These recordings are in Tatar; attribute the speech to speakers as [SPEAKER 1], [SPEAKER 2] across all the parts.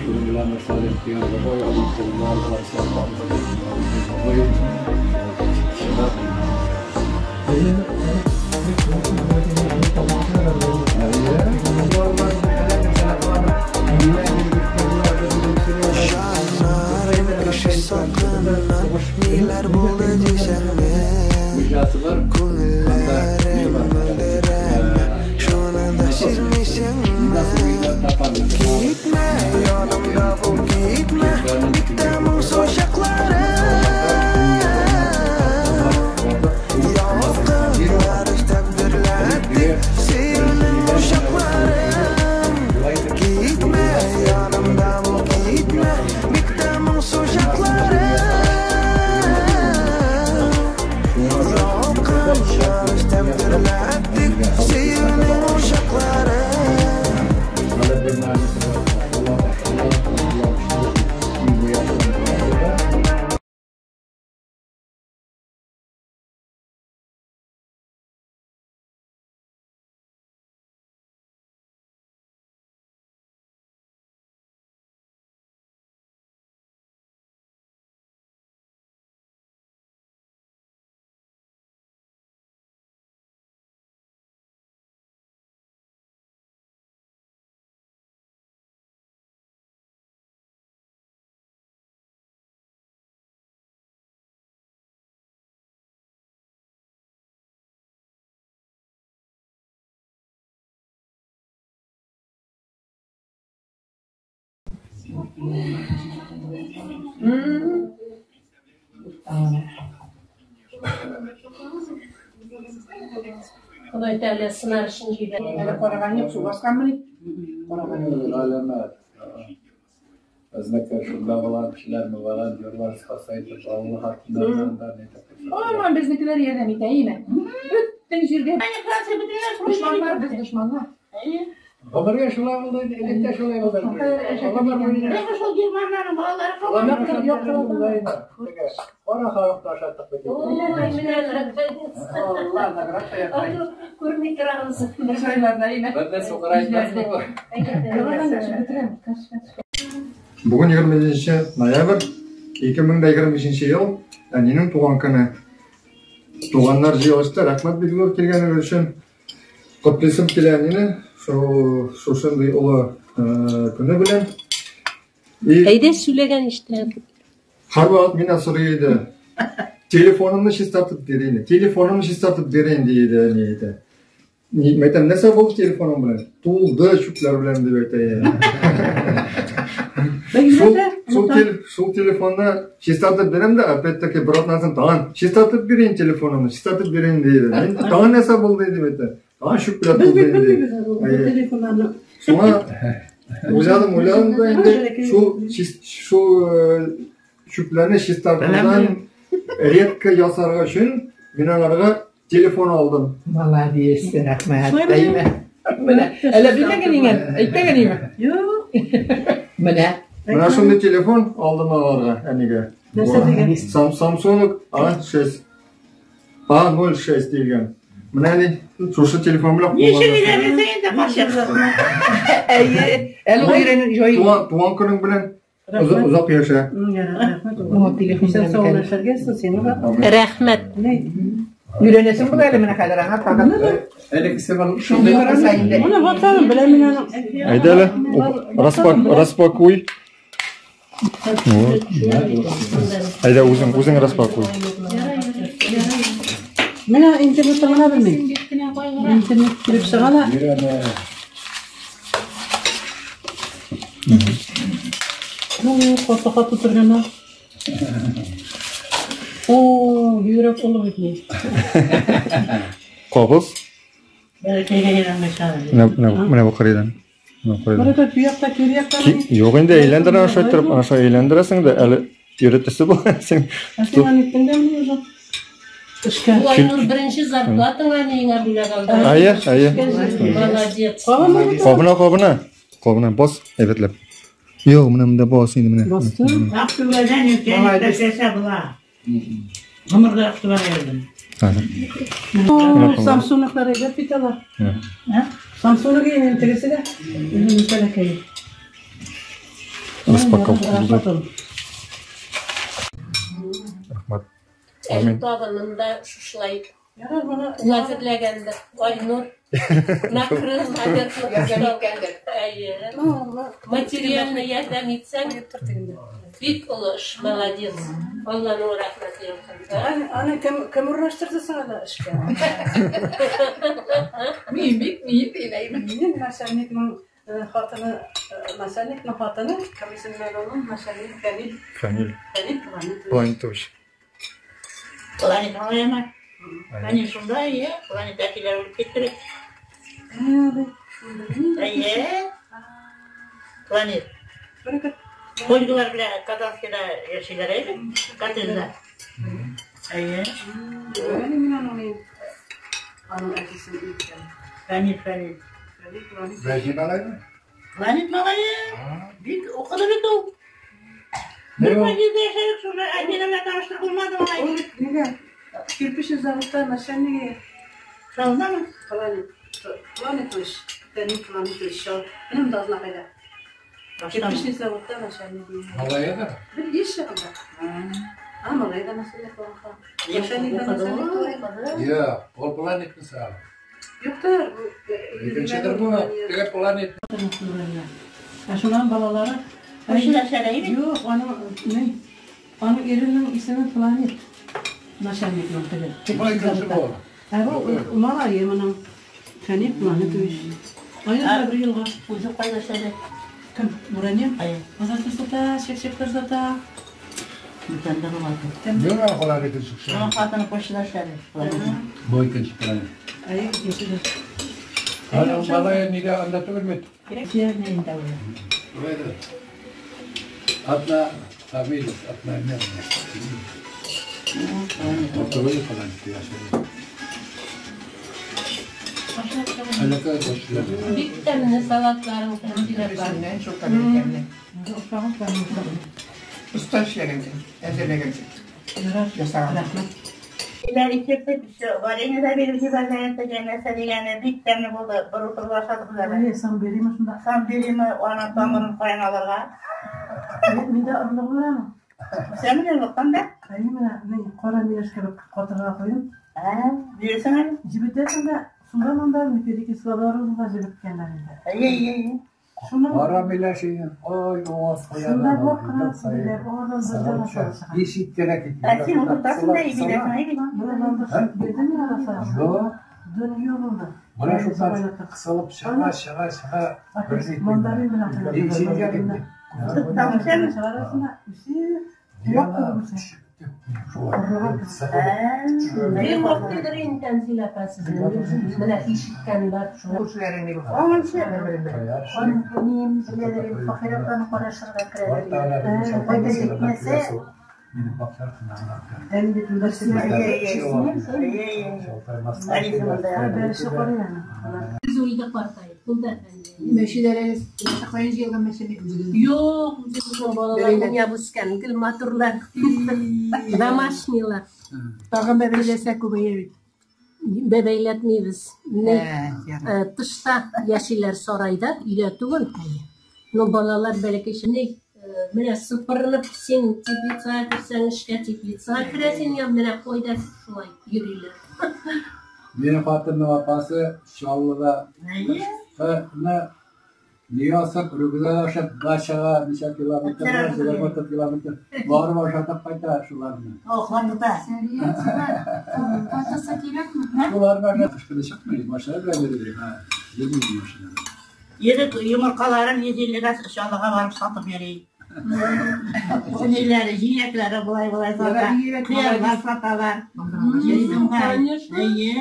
[SPEAKER 1] Шуның белән Мирсалим дигән бабай, аның кулына алдылар, бабай. Чыдап.
[SPEAKER 2] Жанарым кеше сагыннан ниләр булды дисәң дә,
[SPEAKER 1] Муҗасы бар.
[SPEAKER 2] Күңелләрем мөлдерәмә, шуны да сизмисеңме? Китмә, янымда бул, китмә, бик тә моңсу чакларым. Ялкыннар өстәп дөрләтте сөюнең учакларын. Китмә, янымда бул, китмә, бик тә моңсу чакларым. Ялкыннар өстәп дөрләттек сөюнең учакларын.
[SPEAKER 1] Анда бер мәгънәсе бар. Allah, Allah, Allah, bu yaştan.
[SPEAKER 3] Ходай Тәгалә сынар өчен җибәрде.
[SPEAKER 4] Әле караган юк, су басканмыни? Караган юк.
[SPEAKER 1] Галәмәт. Безнеке шунда булган кешеләр волонтерлар спасает авыл хакимнәреннән дә ни
[SPEAKER 4] Аман безнекеләр ярдәм итә, име? Бөтен җиргә дошманнар, без дошманнар.
[SPEAKER 1] Гомергә шулай булды, элек тә шулай булды. Гомер буена.
[SPEAKER 5] Шул германнарның балалары калган.
[SPEAKER 1] Гомер буена шулай булды. Кара халыкны ашаттык бит.
[SPEAKER 3] Ой, менә наконец-то.
[SPEAKER 4] Алла награда
[SPEAKER 3] А то күрми торабыз.
[SPEAKER 4] Шайларда име?
[SPEAKER 1] Безне сукырайтмас бу.
[SPEAKER 6] Бүген 27 ноябрь 2025 ел, әнинең туган көне. Туганнар җыелышты, рәхмәт бик зур килгәнегез өчен. Котлыйсым килә әнине шул шушындый олы көне белән. И
[SPEAKER 3] Әйдә сөйләгән ишетәм.
[SPEAKER 6] һәрвакыт миннән сорый иде. Телефонымны чистартып бирәйме? Телефонымны чистартып бирәйм ди иде әни әйтә. Мин әйтәм, нәрсә булды телефоның белән? Тулды чүпләр белән дип әйтә. Шул телефонны чистартып бирәм дә, опять-таки бер атнасын тагын чистартып бирәйм телефонымны, чистартып бирәйм ди иде. Мин тагын нәрсә булды дип әйтә. Тагын чүпләр
[SPEAKER 4] Без
[SPEAKER 6] тулды
[SPEAKER 4] бит
[SPEAKER 6] инде.
[SPEAKER 4] белмибез бу телефоннарны.
[SPEAKER 6] Шуңа уйладым, уйладым да инде шул чүпләрне чистартудан редко ясарга өчен мин аларга телефон алдым.
[SPEAKER 4] Молодец, рәхмәт. Әйме. Менә, әле белмәгән инән, әйтмәгән име? Юк. Менә.
[SPEAKER 6] Менә шундый телефон алдым аларга, әнигә.
[SPEAKER 4] Нәрсә дигән?
[SPEAKER 6] Samsung A6. A06 дигән. Менә ни, шушы телефон белән
[SPEAKER 5] Ничек
[SPEAKER 6] кулланасың.
[SPEAKER 5] өйләнәсең инде, карчык?
[SPEAKER 4] Әйе, әле ул өйрәнү җай.
[SPEAKER 6] Туган көнең белән озак озак яшә.
[SPEAKER 4] Моңа телефон белән бит әле.
[SPEAKER 3] Рәхмәт.
[SPEAKER 4] Өйрәнәсең була әле менә хәзер аңа тагын.
[SPEAKER 1] Элеккесе бар
[SPEAKER 4] Шундый
[SPEAKER 1] шундый
[SPEAKER 4] булса инде.
[SPEAKER 7] Моны ватсабын беләм мин аны.
[SPEAKER 6] Әйдә әле, распакуй. Вот. Әйдә үзең, үзең распакуй.
[SPEAKER 7] Менә интернетта гына белмим. Интернет килеп чыга да.
[SPEAKER 1] Өйрәнә.
[SPEAKER 7] Ну, каты-каты торганнар. О, йөрәк олы бит ни.
[SPEAKER 6] Кабыз.
[SPEAKER 5] Бәләкәйгә өйрәнмәсәң.
[SPEAKER 6] Менә менә менә бу кырыйдан. Менә кырыйдан.
[SPEAKER 7] Менә бу якта, кире якта.
[SPEAKER 6] Юк инде әйләндер ана шулай торып, ана шулай әйләндерәсең дә әле өйрәтәсе була син.
[SPEAKER 7] Ә син аны иттең дәме уже? Эшкә.
[SPEAKER 3] Бу Айнур беренче зарплатаңа әниеңә бүләк алды.
[SPEAKER 6] Әйе, әйе.
[SPEAKER 3] Молодец.
[SPEAKER 7] Кабынмы?
[SPEAKER 6] Кабына, кабына. Кабына бас әйбәтләп. Юк, менә монда бас инде менә.
[SPEAKER 7] Басты.
[SPEAKER 5] Актүбәдән үткән эшләсә була. Гомергә Актүбәгә йөрдем.
[SPEAKER 6] Хәзер.
[SPEAKER 7] Самсунглар әйбәт бит алар. Самсунг инде тегесе дә. Үзенең бәләкәй.
[SPEAKER 6] Распаковка булды. Рәхмәт.
[SPEAKER 3] Әле
[SPEAKER 6] Амин.
[SPEAKER 3] тагы монда шушылай әзерләгәндер. Айнур накрыл, наверное, Әйе. Материально ярдәм итсәң, бик олы эш, молодец. Алланың рәхмәте яусын.
[SPEAKER 7] Аны кем урнаштырды соң әле эшкә?
[SPEAKER 4] Мин бик мин диләймен.
[SPEAKER 7] Минем начальникның хатыны, начальникның хатыны, кем исемле аның, начальник Фәнил.
[SPEAKER 6] Фәнил
[SPEAKER 7] Фәнил Планетович.
[SPEAKER 6] Планетович.
[SPEAKER 5] Планет малаемы? Әни шунда, иә, планет әтиләр үлеп китте. Әйе. Планет. Ольгалар белән Казанскида яшиләр әйе? Коттеджда. Әйе.
[SPEAKER 7] Әни мин аның аның әтисен иткән.
[SPEAKER 5] Фәнил, Фәнил.
[SPEAKER 7] Фәнил Планетович.
[SPEAKER 1] Вәҗи малаймы?
[SPEAKER 5] Планет малае. Бик укыды бит ул. Бер подъездда яшәдек, шунда әтиләр белән таныштырып булмады малай.
[SPEAKER 7] Ул бит нигә? Кирпич заводта начальнигы
[SPEAKER 5] Шалдамы?
[SPEAKER 7] Планет. Планетович. Фәнил Планетович. Шал. Минем дә азнакайда. Кирпичный заводта начальнигы.
[SPEAKER 1] Малаедыр.
[SPEAKER 7] Бер еш чагында. А, малай да начальник булган. Начальник да начальник булган.
[SPEAKER 1] Юк, ул планетны сал.
[SPEAKER 7] Юктыр.
[SPEAKER 1] Икенчедер бу. Теге планет.
[SPEAKER 7] Ә шуннан балалары
[SPEAKER 5] Шунда шәрәй бит.
[SPEAKER 7] Юк, аның ни? Аның иренең исеме Планет. Начальникның теге.
[SPEAKER 1] Бу икенче бу.
[SPEAKER 7] Ә бу малае моның Фәнил Планетович. Айда бер елга.
[SPEAKER 5] Үзе кайда эшләде?
[SPEAKER 7] Кем? Мурания?
[SPEAKER 5] Әйе.
[SPEAKER 7] Азат сата, чәк-чәкләр сата.
[SPEAKER 5] Бүтәндә булмады.
[SPEAKER 1] Юк, планетны чыкса.
[SPEAKER 5] Аның хатыны почтада эшләде.
[SPEAKER 1] Бу икенче планет.
[SPEAKER 7] Әй, икенче дә.
[SPEAKER 1] Аның малае нигә анда түгел бит?
[SPEAKER 5] Кирәк инде ул.
[SPEAKER 1] Шулайдыр. Одна фамилия, одна имя. Второй планет яшәде. Әллә кайда
[SPEAKER 3] Бик тәмле салатларың тәмле бар.
[SPEAKER 4] Шул тәмле. Usta эшләгәнсең, әзерләгәнсең. Ясаган.
[SPEAKER 7] Рәхмәт.
[SPEAKER 5] Иләр итеп, варенье да биреп җибәргән дигән нәрсә дигәне бик тәмле булды. Бер утырып ашадык без әле.
[SPEAKER 7] Әй, сам бирим шунда.
[SPEAKER 5] Сам бириме аның тамырын каян алырга?
[SPEAKER 7] Миндә орлык бар аның.
[SPEAKER 5] Сен менә юктан да?
[SPEAKER 7] Әй, менә ни кара миләш кебек катырга куйдым.
[SPEAKER 5] Ә, бирсең әле.
[SPEAKER 7] Җебетәсең дә, шунда монда методик слабаларыбызга җебеткәннәр инде.
[SPEAKER 5] Әйе, әйе, әйе.
[SPEAKER 7] Шуның
[SPEAKER 1] Кара миләше, ой, уңас
[SPEAKER 7] шунда бак кына сүзләр, алардан бер дә чыга.
[SPEAKER 1] Ишеттерә китте.
[SPEAKER 5] Ә син утыртасың да бирәсең, әйе.
[SPEAKER 7] Менә монда бирдем мин арасына.
[SPEAKER 1] Юк.
[SPEAKER 7] Дөнья булды.
[SPEAKER 1] Менә шуннан кысылып чыга, чыга, чыга. Бер җитми.
[SPEAKER 7] Мандарин белән
[SPEAKER 1] Ишеткә китте.
[SPEAKER 5] Там сен
[SPEAKER 7] Чыгарасың үсе вак кебек үсә.
[SPEAKER 3] Бик вакыттыр инде Тәнзил апа сезнең. Менә ишеткән бар шул.
[SPEAKER 4] Күршеләрең ни булса.
[SPEAKER 5] Аңынчы.
[SPEAKER 1] Кайда
[SPEAKER 5] җитмәсә,
[SPEAKER 7] Әни бит монда
[SPEAKER 5] Әнисе монда.
[SPEAKER 7] Бәлеше карый аны.
[SPEAKER 3] Без үлде картаеп. Ул да Фәнил.
[SPEAKER 4] Мәчеләрегез каян җыелган мәчене үзегез?
[SPEAKER 3] Юк, үзебезнең балалар дөнья үскән, гел матурлар. Домашнийлар.
[SPEAKER 4] Тагын бәбәйләсә күбәя бит.
[SPEAKER 3] Бәбәйләтмибез. Менә
[SPEAKER 4] Ә,
[SPEAKER 3] тышта яшиләр сарайда, өйдә түгел. Но балалар бәләкәй ни менә сыпырынып син теплицага керсәң, эшкә теплицага керәсең, я менә кайда шулай йөриләр.
[SPEAKER 1] Минем хатынның апасы Чаллыда кышны Ниясып, рюкзак ашап, дачага ничә километр, 20 километр барып ашатып кайта шуларны.
[SPEAKER 5] Окланды.
[SPEAKER 1] Шуларны ашатып кышкы чыкмый, машина белән йөри. Һа, йөрми машина.
[SPEAKER 5] Егет йомыркаларын 150-гә Чаллыга барып сатып йөри. Ниләре, җиләкләре болай-болай сата. Кыярлар саталар.
[SPEAKER 3] Конечно.
[SPEAKER 5] Әйе.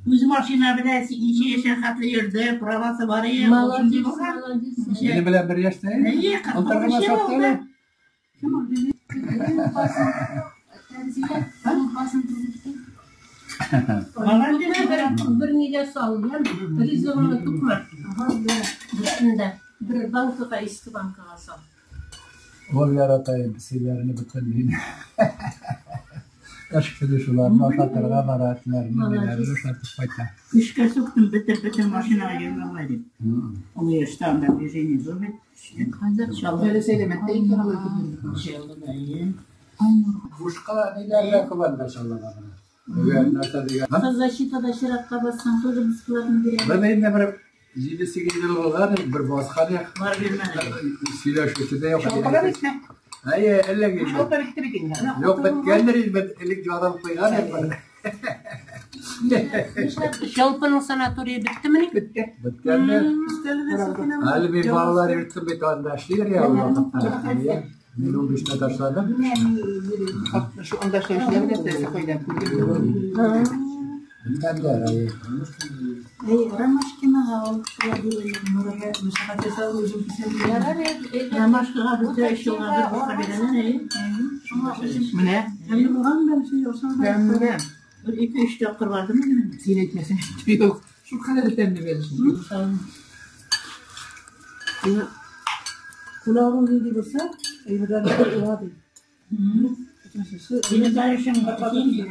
[SPEAKER 5] Үз машина белән ничә яшькә хәтле йөрде, правасы бар иде.
[SPEAKER 3] Молодец, молодец.
[SPEAKER 1] Минем белән бер яшьтә.
[SPEAKER 5] Әйе,
[SPEAKER 1] Былтыр гына
[SPEAKER 5] 49
[SPEAKER 1] сатты
[SPEAKER 5] булды.
[SPEAKER 1] әле.
[SPEAKER 5] Молодец.
[SPEAKER 3] Бер нигә сал, ризыгыңны тукма. Берсендә бер банкага, иске банкага сал.
[SPEAKER 1] Ул ярата песиләрне бөтен мин. Эш көне шуларны ашатырга бара, этләрне, ниләрне ашатып кайта.
[SPEAKER 5] Эшкә суктым, бетер-бетер машинага йөрмә алай дип. Ул яшьтә анда движение зур бит.
[SPEAKER 7] Хәзер
[SPEAKER 4] Әле сәламәттә икән алар кебек.
[SPEAKER 5] Чаллыда, әйе.
[SPEAKER 1] Бушка ниләр дә күп анда Чаллыда менә. Дигән нәрсә дигән.
[SPEAKER 7] Защитада чиратка бассаң, тоже бесплатно бирә.
[SPEAKER 1] Менә инде бер 7-8 ел булган, бер баскан як.
[SPEAKER 5] Бар бирмәде.
[SPEAKER 1] Сөйләшүче дә юк.
[SPEAKER 4] Чалпыга битме?
[SPEAKER 1] Әйе, әллә инде.
[SPEAKER 4] Чалпы битте бит инде.
[SPEAKER 1] Юк, беткәндер инде, элек җанып куйган инде.
[SPEAKER 3] Чалпының санаторие беттемени?
[SPEAKER 4] Битте.
[SPEAKER 1] Беткәндер.
[SPEAKER 7] Өстәле дә сакына.
[SPEAKER 1] Әле мин балалар йөрттем бит анда эшлиләр я ул вакытта. Әйе. Мин 15-тә ташладым.
[SPEAKER 4] Шу анда эшләүчеләр дә нәрсә кайда күргән.
[SPEAKER 1] Беткәндер, әйе.
[SPEAKER 7] Әй, Ромашкинага ул шулай бирелә.
[SPEAKER 4] Мәшәкать ясау үзем кисәм.
[SPEAKER 7] Ярар, әйбәт.
[SPEAKER 5] Ромашкага бездә өч елга бер бушка бирәләр, әйе.
[SPEAKER 7] Шуңа үзем
[SPEAKER 4] Менә.
[SPEAKER 7] Тәмле булган бәлки, юкса
[SPEAKER 4] Тәмле.
[SPEAKER 5] Бер ике-өч тапкыр бардым инде мин.
[SPEAKER 4] Син әйтмәсәң, юк. Шул кадәр тәмле бәлки.
[SPEAKER 7] Колагың нинди булса, әйберләр ула ди.
[SPEAKER 5] Синең бәлешең син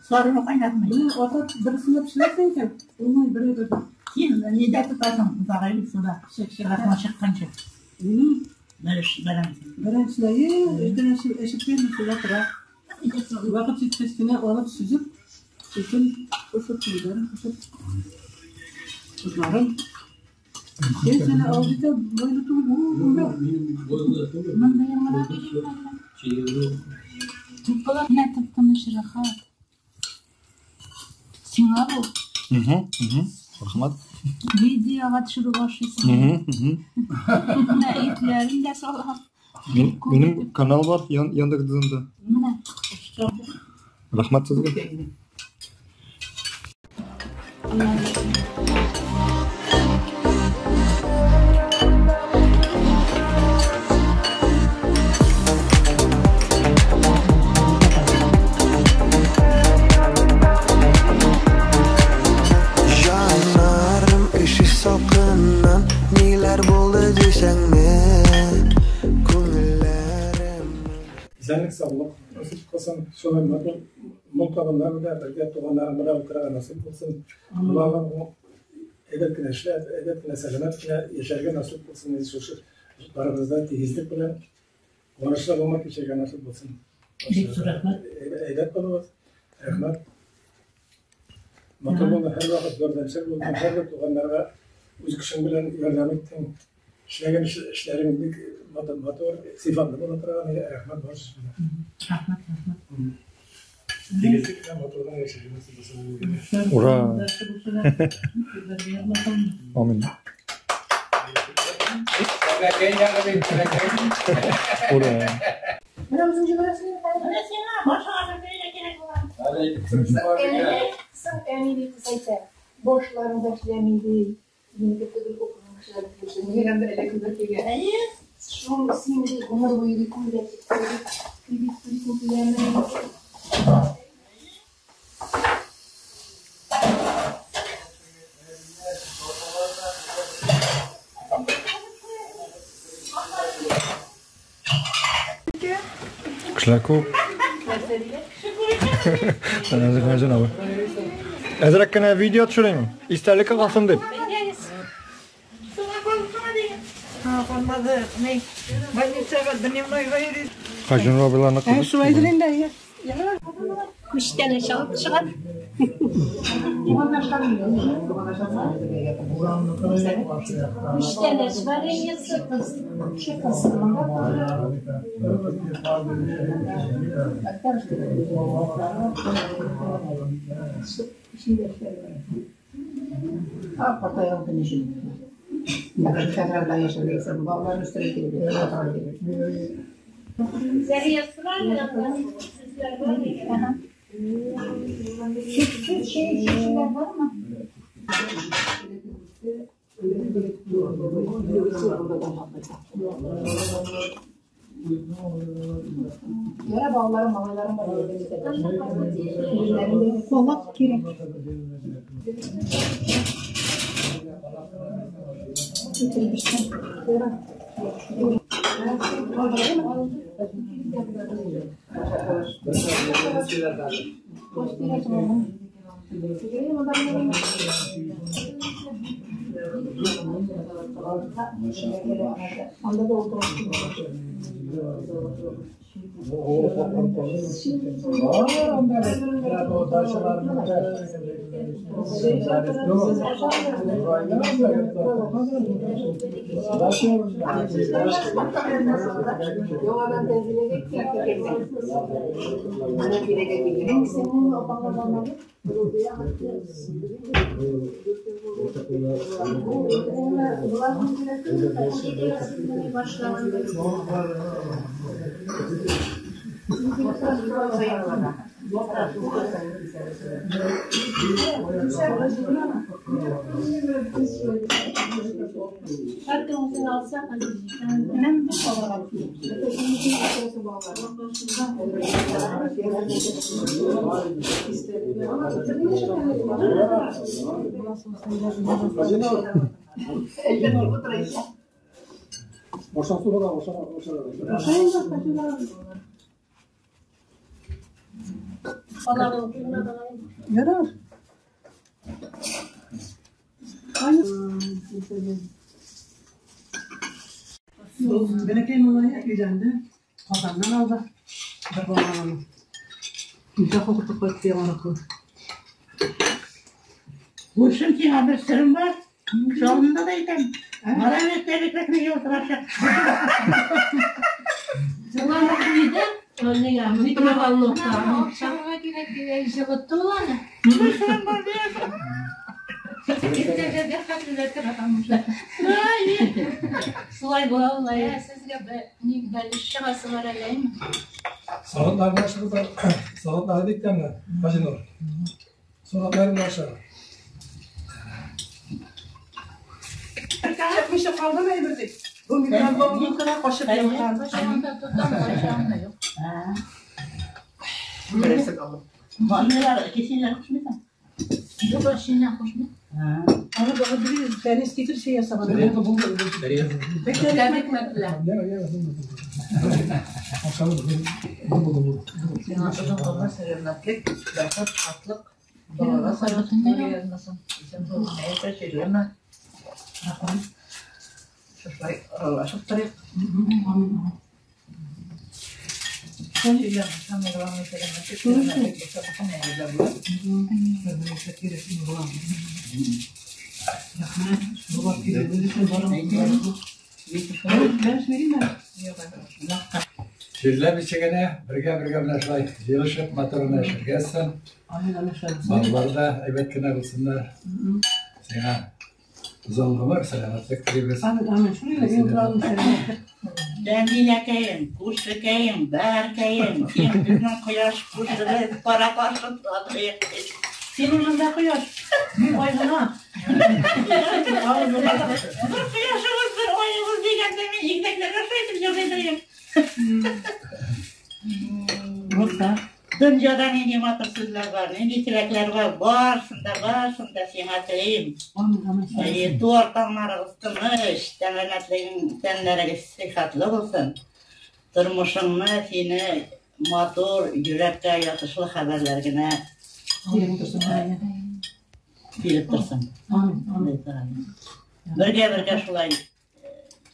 [SPEAKER 5] сарыны кайнатмый.
[SPEAKER 7] Менә ата берсенә пешерәсең икән, булмый бер әйбер.
[SPEAKER 5] Син нидә тотасың? Озак бит суда. Чыгасың чыкканчы. Бәлеш бәрәм.
[SPEAKER 7] Беренчеләре өйдән эчеп бирми суда тора. Вакыт җиткәч кенә алып сөзеп, сөтен кушып, ниләрен кушып, тозларын. Син сине алып җитә, буйлы түгел, бу.
[SPEAKER 8] Монда яңарак Болар менә тып-тыныч рәхәт. Сиңа бу.
[SPEAKER 6] Рәхмәт.
[SPEAKER 8] Видеога төшереп ашыйсың. Менә итләрен дә салам.
[SPEAKER 6] Минем канал бар Яндекс.Дзенда.
[SPEAKER 8] Менә.
[SPEAKER 6] Рәхмәт сезгә.
[SPEAKER 2] Җаннарым өши салкыннан, ниләр булды дисәңме? Күңелләрем
[SPEAKER 9] Исәнлек, саулык насыйп кылсын. Шулай матур мул табыннар белән бергә туганнарың белән утырырга насыйп булсын. Аллаһым әйбәт кенә эшләп, әйбәт кенә сәламәт кенә яшәргә насыйп булсын. Шушы барыбызда тигезлек белән куанычлы гомер кичерергә насыйп булсын.
[SPEAKER 5] Бик зур рәхмәт.
[SPEAKER 9] Әйбәт булыгыз. Рәхмәт. Матур булды, һәрвакыт ярдәмчел булдың, һәрбер туганнарга үз көчең белән ярдәм иттең. Эшләгән эшләрең бик матур, сыйфатлы була торган иде. Рәхмәт барчасына.
[SPEAKER 5] Рәхмәт, рәхмәт.
[SPEAKER 9] Тигезлек белән матур гына яшәргә насыйп булсын.
[SPEAKER 6] Ура! Амин. Ура!
[SPEAKER 7] Менә үзең җибәрәсең.
[SPEAKER 5] Менә сиңа башыңа бер бәйлә кирәк була.
[SPEAKER 10] Соң әни дип кыз әйтә, башларың да эшләми ди. Минеке түгел укыган кешеләр кебек. Нигә анда әллә кемдер килгән.
[SPEAKER 5] Әйе.
[SPEAKER 10] Шул син ди гомер буе ди күлдә кредит түлисең киләме?
[SPEAKER 6] Кешеләр күп. Әзрәк кенә видео төшерәм. Истәлеккә калсын дип.
[SPEAKER 4] Калмады. Ни? Больницага дневнойга йөри.
[SPEAKER 6] Хаҗин абыйларны
[SPEAKER 4] Ә, шулайдыр инде, әйе.
[SPEAKER 3] Күчтәнәч алып чыгар. Күчтәнәч вареньесы, кыз, кыздырма.
[SPEAKER 4] Картайган көн өчен. Яхшы хәзер белән яшәгән, балалар үстереп килеп,
[SPEAKER 3] Зәрия сорар, сүзләр бар микән?
[SPEAKER 8] Сөт чәй эчүчеләр бармы?
[SPEAKER 10] Яра балаларым, малайларым бар.
[SPEAKER 8] Колак кирәк.
[SPEAKER 3] Һәркем үзен алса,
[SPEAKER 7] Ярар. Бәләкәй малае өйләнде. Казаннан алды. Бер баланы. Никах укытып кайтты яңарыклы.
[SPEAKER 5] Күршем сиңа бер серем бар. Шалында да әйтәм. Мара мәктәбе ялтырачак.
[SPEAKER 3] Җыланып куйды. Нигә? Микроволновка.
[SPEAKER 8] Ашарга кирәк дигән җылытты ул аны.
[SPEAKER 5] Бер серем бар дияр.
[SPEAKER 8] Иртәгә дә хәтле торам.
[SPEAKER 3] Шулай була ул.
[SPEAKER 8] Ә сезгә ни бәлеш чыгасы бар әле, әйме?
[SPEAKER 9] Сағатларны ашырды. Сағатлары бик тәмле. Хаҗинур. Сағатларны аша.
[SPEAKER 7] Чыкмыйча калдымы әйбер дип. Бу микроволновкада кашык яткан.
[SPEAKER 8] Кайчан тотам, кайчан да юк.
[SPEAKER 4] Берәрсен алып.
[SPEAKER 5] Балалар кесенләр кушмыйсың?
[SPEAKER 8] Юк, шинә кушмый.
[SPEAKER 7] Аны бага бер Фәнис китер şey ясаган.
[SPEAKER 9] Булды, булды.
[SPEAKER 3] Тәбрик белән.
[SPEAKER 9] Я, я, булды. Ашалым. Булды, булды.
[SPEAKER 4] Сиңа озын гомер, сәламәтлек, бәхет, шатлык, балалар сәламәтлеге язмасын. Исән сау яшә, чирләмә. Рәхмәт. Шушылай аралашып торыйк. Самое главное, сәламәтлек, сәламәтлек булса, бөтен әйберләр була.
[SPEAKER 7] Рәхмәт. Болар килеп, өчен барам. Бәлеш бирим әле.
[SPEAKER 1] Чирләмичә генә бергә-бергә менә шулай җыелышып матур гына яшәргә язсын.
[SPEAKER 7] Амин, амин, шулай булсын.
[SPEAKER 1] Балалар да әйбәт кенә булсыннар. Сиңа озын гомер, сәламәтлек телибез.
[SPEAKER 7] Амин, амин. Шулай да иң главный сәламәтлек.
[SPEAKER 5] Тәмиләкәем, күршекәем, бәркәем, син безнең кояш күршебез, кара-каршы торабыз.
[SPEAKER 7] Син урынында кояш. Мин ай гына.
[SPEAKER 5] Бер кояшыбыз, бер аебыз дигәндә мин игезәкләргә шулай итеп җырлый торыйм.
[SPEAKER 7] Вот да.
[SPEAKER 5] Дөньяда нинди матур сүзләр бар, нинди теләкләр бар, барысын да, барысын да сиңа телим.
[SPEAKER 7] Амин, амин.
[SPEAKER 5] Әйе, туар таңнарыгыз тыныч, сәламәтлегең, тәннәрегез сихәтле булсын. Тормышыңны сине матур, йөрәккә ятышлы хәбәрләр генә
[SPEAKER 7] Килеп торсын.
[SPEAKER 5] килеп торсын.
[SPEAKER 7] Амин, амин.
[SPEAKER 5] Бергә-бергә шулай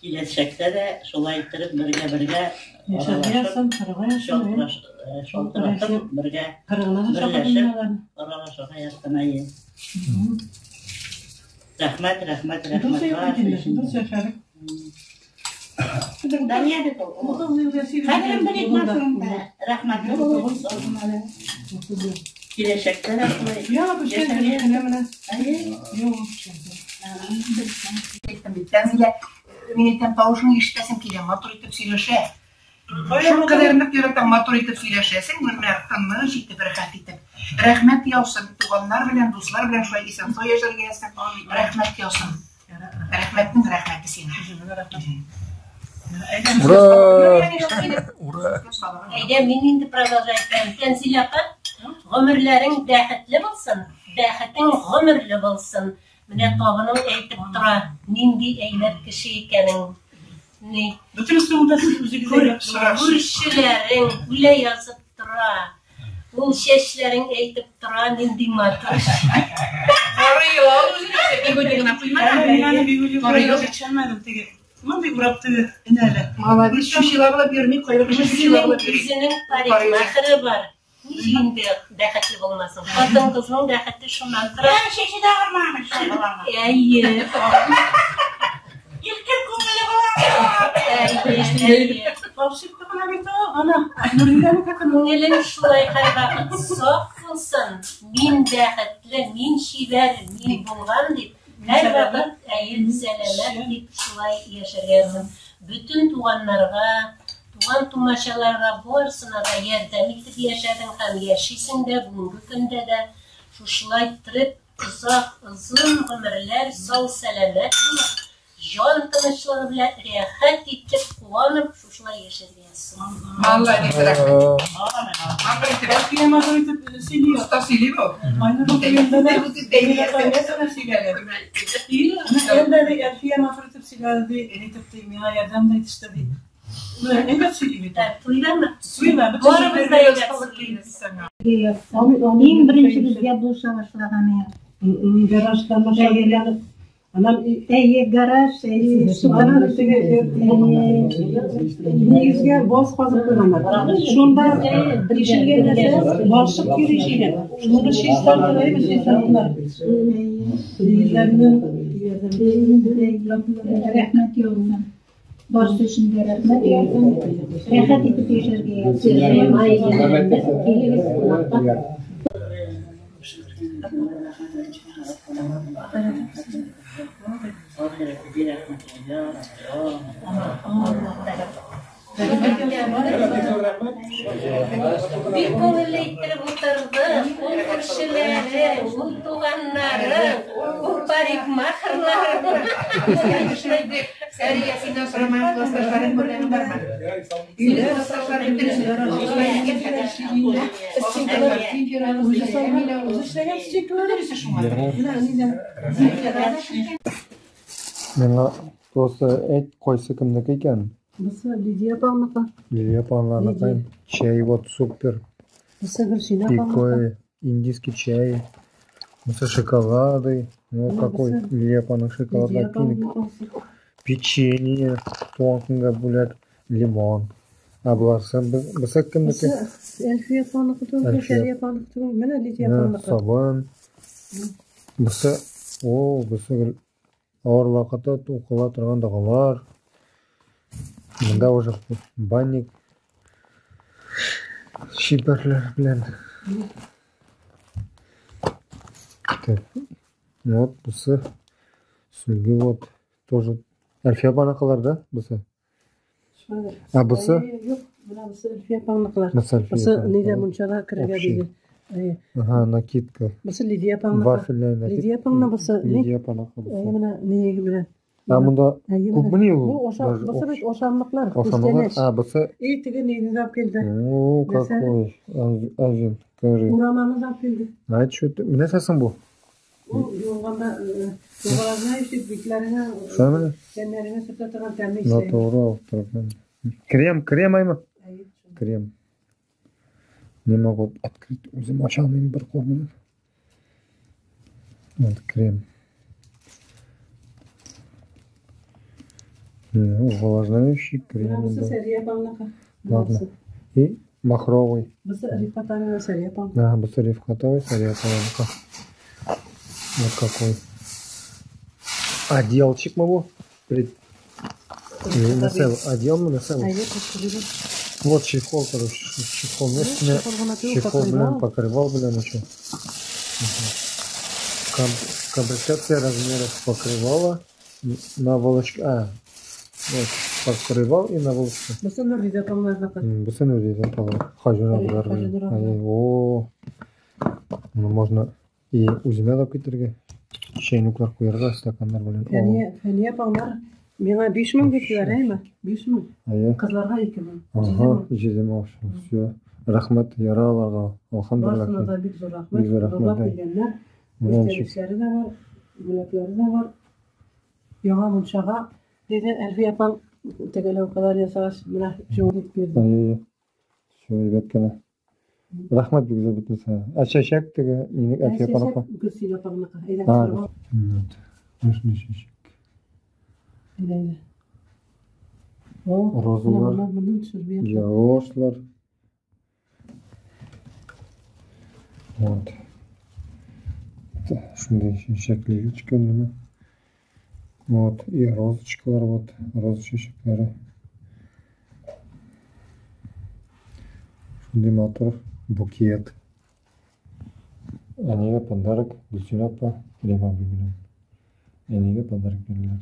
[SPEAKER 5] киләчәктә дә шулай иттереп бергә-бергә
[SPEAKER 7] Яшәргә язсын, кырыга язсын.
[SPEAKER 5] шалтыратып бергә
[SPEAKER 7] Кырыгына да
[SPEAKER 5] берләшеп
[SPEAKER 7] чакырдым.
[SPEAKER 5] аралашырга язсын әйе. Рәхмәт, рәхмәт, рәхмәт.
[SPEAKER 7] Дус юк бит инде, дус яшәдек.
[SPEAKER 5] Дания бит ул. Хәзер бер икмәсен дә рәхмәтле булыгыз. Киләчәктә дә шулай.
[SPEAKER 7] Я, пешкән менә менә.
[SPEAKER 5] Әйе.
[SPEAKER 7] Юк.
[SPEAKER 10] Әйттем бит, Тәнзилә, мин әйтәм, тавышыңны ишетәсем килә, матур итеп сөйләшә. Шул кадәр нык йөрәктән матур итеп сөйләшәсең, менә тыныч итеп, рәхәт итеп. Рәхмәт яусын, туганнар белән, дуслар белән шулай исән-сау яшәргә язсын. Рәхмәт яусын. Рәхмәтнең рәхмәте сиңа.
[SPEAKER 6] Ура! Ура!
[SPEAKER 3] Әйдә, мин инде продолжать итәм. Тәнзилә апа, гомерләрең бәхетле булсын, бәхетең гомерле булсын. Менә табының әйтеп тора, нинди әйбәт кеше икәнең. Ни?
[SPEAKER 7] Бөтенесен дә сез үзегез әйбәт сорарсыз.
[SPEAKER 3] Күршеләрең үлә язып тора. Ул чәчләрең әйтеп тора, нинди матур.
[SPEAKER 10] Карый ул үзенә бигуди гына куймаган.
[SPEAKER 7] Мин аны бигуди
[SPEAKER 10] Карый ул.
[SPEAKER 7] чәчәмәдем теге. Мондый урап теге энәле.
[SPEAKER 10] Молодец, чучела булып йөрми, кайбер кеше чучела булып йөри.
[SPEAKER 3] Үзенең парикмахеры бар. Ничек инде бәхетле булмасын? Хатын-кызның бәхете шуннан тора.
[SPEAKER 5] Ә, чәче дә агармаган шул балаңа.
[SPEAKER 3] Әйе.
[SPEAKER 5] Иркен күңелле бала.
[SPEAKER 3] Әйе.
[SPEAKER 7] Волшебка гына бит ул, ана. Нуриләнеке кына.
[SPEAKER 3] Күңелең шулай һәрвакыт саф булсын. Мин бәхетле, мин чибәр, мин булган дип, һәрвакыт әйе сәламәт дип шулай яшәргә язсын. Бөтен туганнарга, туган тумачаларга барысына да ярдәм итеп яшәдең һәм яшисең дә бүгенге көндә дә шушылай иттереп озак, озын гомерләр сау сәламәт булып, җан тынычлыгы белән рәхәт итеп, куанып шушылай яшәргә язсын.
[SPEAKER 10] Молодец, рәхмәт. Матур итеп.
[SPEAKER 7] Әлфия матур итеп сөйли.
[SPEAKER 10] Оста сөйли бу.
[SPEAKER 7] Айнур укыганда да Әлфия сөйләде. Әллә Әлфия матур итеп сөйләде, ди, итеп ди, миңа ярдәм дә итеште ди. Менә әйбәт сөйли бит.
[SPEAKER 3] Туйдамы?
[SPEAKER 7] Туйда, бөтен
[SPEAKER 3] Барыбыз да
[SPEAKER 7] җирләргә
[SPEAKER 3] әйбәт
[SPEAKER 7] осталык килде сиңа.
[SPEAKER 11] Иң беренче безгә булыша башлаган ия.
[SPEAKER 7] Гараждан машина. Анам
[SPEAKER 11] Әйе, гараж, әйе,
[SPEAKER 7] Анам теге нигезгә баз казып куйганнар. Шунда ишелгән нәрсә балчык кире ишелгән. Шуны чистартып, әйбәт чистарттылар. Нигезләреннән
[SPEAKER 11] Рәхмәт яусын. Барысы өчен дә рәхмәт яусын. Рәхәт итеп яшәргә язсын.
[SPEAKER 3] Килегез кунакка. Бик күңелле иттереп утырды. Ул күршеләре, ул туганнары, ул парикмахерлары.
[SPEAKER 10] Сәрия, синнән сорамыйм, классташларың күргәнең бармы? Синең классташларың бөтенесе
[SPEAKER 6] Миңа просто әйт, кайсы кемнеке икән?
[SPEAKER 7] Бусы Лидия апаңныкы.
[SPEAKER 6] Лилия апаңныкы. Чәй вот супер.
[SPEAKER 7] Бусы Гөлсинә апаңныкы.
[SPEAKER 6] Такой индийский чай. Бусы шоколады. Ну,
[SPEAKER 7] Ну,
[SPEAKER 6] какой
[SPEAKER 7] бусы
[SPEAKER 6] Лилия апаның
[SPEAKER 7] Лидия
[SPEAKER 6] шоколадлар пинг.
[SPEAKER 7] апаңныкы.
[SPEAKER 6] Печенье, туган көнгә бүләк, лимон. Ә буларсы бусы кемнеке?
[SPEAKER 7] Бусы Әлфия апаңныкы түгел,
[SPEAKER 6] Әлфия.
[SPEAKER 7] Сәрия апаңныкы түгел. Менә Лидия
[SPEAKER 6] Менә
[SPEAKER 7] апаңныкы.
[SPEAKER 6] сабын. Бусы, о, бусы гел авыр вакытта укыла торган догалар. Монда уже банник чибәрләр белән. Так, вот бусы сөлге вот тоже Әлфия апаныкылар да бусы. Ә бусы?
[SPEAKER 7] Юк, менә бусы Әлфия апаңныкылар.
[SPEAKER 6] Бусы Әлфия
[SPEAKER 7] Бусы нидә
[SPEAKER 6] апаныкылар.
[SPEAKER 7] мунчада керергә
[SPEAKER 6] Общий.
[SPEAKER 7] диде. Әйе.
[SPEAKER 6] Ага, накидка.
[SPEAKER 7] Бусы Лидия апаңныкы.
[SPEAKER 6] Вафельная накидка.
[SPEAKER 7] Лидия апаңның бусы ни?
[SPEAKER 6] Лидия апаныкы
[SPEAKER 7] Әйе,
[SPEAKER 6] бусы.
[SPEAKER 7] менә ни белән.
[SPEAKER 6] Ә монда
[SPEAKER 7] Әйе, менә.
[SPEAKER 6] күпмени ул?
[SPEAKER 7] Бу аша,
[SPEAKER 6] Даже
[SPEAKER 7] бусы бит
[SPEAKER 6] общий.
[SPEAKER 7] ашамлыклар,
[SPEAKER 6] Ашамлыклар.
[SPEAKER 7] күчтәнәч.
[SPEAKER 6] А, бусы
[SPEAKER 7] И теге нидән алып килде.
[SPEAKER 6] О,
[SPEAKER 7] Нәрсә?
[SPEAKER 6] какой Авин, скажи.
[SPEAKER 7] Урамамыз алып килде.
[SPEAKER 6] А что это? Нәрсә соң бу?
[SPEAKER 7] Ул юлганда, юлгаларына ишеп битләренә,
[SPEAKER 6] Шулаймы?
[SPEAKER 7] тәннәренә сөртә торган тәмле исләр.
[SPEAKER 6] Натурал. Крем, крем аймы?
[SPEAKER 7] Әйе.
[SPEAKER 6] Крем. Не могу открыть. Үзем ача алмыйм бер кул белән. Вот крем. Увлажняющий крем.
[SPEAKER 7] Менә бусы
[SPEAKER 6] да.
[SPEAKER 7] Сәрия апаңныкы.
[SPEAKER 6] Ладно. И махровый.
[SPEAKER 7] Бусы Рифкат абый Сәрия апаң.
[SPEAKER 6] Да, бусы Рифкат абый, Сәрия апаңныкы. Вот какой. Отделчик могу. Нәрсә бу? Отдел мы нәрсә бу?
[SPEAKER 7] Әйе, кушылды.
[SPEAKER 6] Вот чехол, короче, чехол.
[SPEAKER 7] Ну,
[SPEAKER 6] Өстенә
[SPEAKER 7] чехол гына түгел,
[SPEAKER 6] чехол белән
[SPEAKER 7] покрывал.
[SPEAKER 6] покрывал белән еще. Комплектация размеров покрывала на волочке. А, вот, покрывал и на волочке.
[SPEAKER 7] Бусы Нуррида апаңнарныкы.
[SPEAKER 6] Бусы Нуррида апалар. Хаҗи абыйлар
[SPEAKER 7] Хаҗи
[SPEAKER 6] белән.
[SPEAKER 7] абыйлар.
[SPEAKER 6] Әйе, О, моны можно и үземә дә китерергә. Чәйнекләр куярга, стаканнар белән. О,
[SPEAKER 7] Фәния, Фәния апаңнар миңа 5000 диделәр, әйме? 5000.
[SPEAKER 6] Әйе.
[SPEAKER 7] Кызларга 2000.
[SPEAKER 6] Ага, 7000 акча. Все. Рәхмәт, яра аларга. Алхамдулиллаһ.
[SPEAKER 7] Барысына да бик зур рәхмәт.
[SPEAKER 6] Бик зур рәхмәт.
[SPEAKER 7] Зурлап
[SPEAKER 6] әй.
[SPEAKER 7] килгәннәр.
[SPEAKER 6] Менә ничек.
[SPEAKER 7] Күчтәнәчләре дә бар, бүләкләре дә бар. Яңа мунчага диде Әлфия апаң Тәгәләүкалар ясагач, менә җавап итеп бирде.
[SPEAKER 6] Әйе. Шул әйбәт кенә. Рәхмәт бик зур бөтенесенә. Ә чәчәк теге мине Әлфия апаныкы.
[SPEAKER 7] Гөлсинә апаңныкы. Әйдә,
[SPEAKER 6] А,
[SPEAKER 7] төшереп ал.
[SPEAKER 6] Вот. Менә чәчәк.
[SPEAKER 7] Әйдә, әйдә. О,
[SPEAKER 6] Розалар.
[SPEAKER 7] менә моннан төшер бу якка.
[SPEAKER 6] Яошлар. Вот. Шундый чәчәкле ючка менә. Вот. И розочкалар вот. Роза чәчәкләре. Шундый матур букет. Әнигә подарок Гөлсинә апа Кәрим абый белән. Әнигә подарок бирделәр.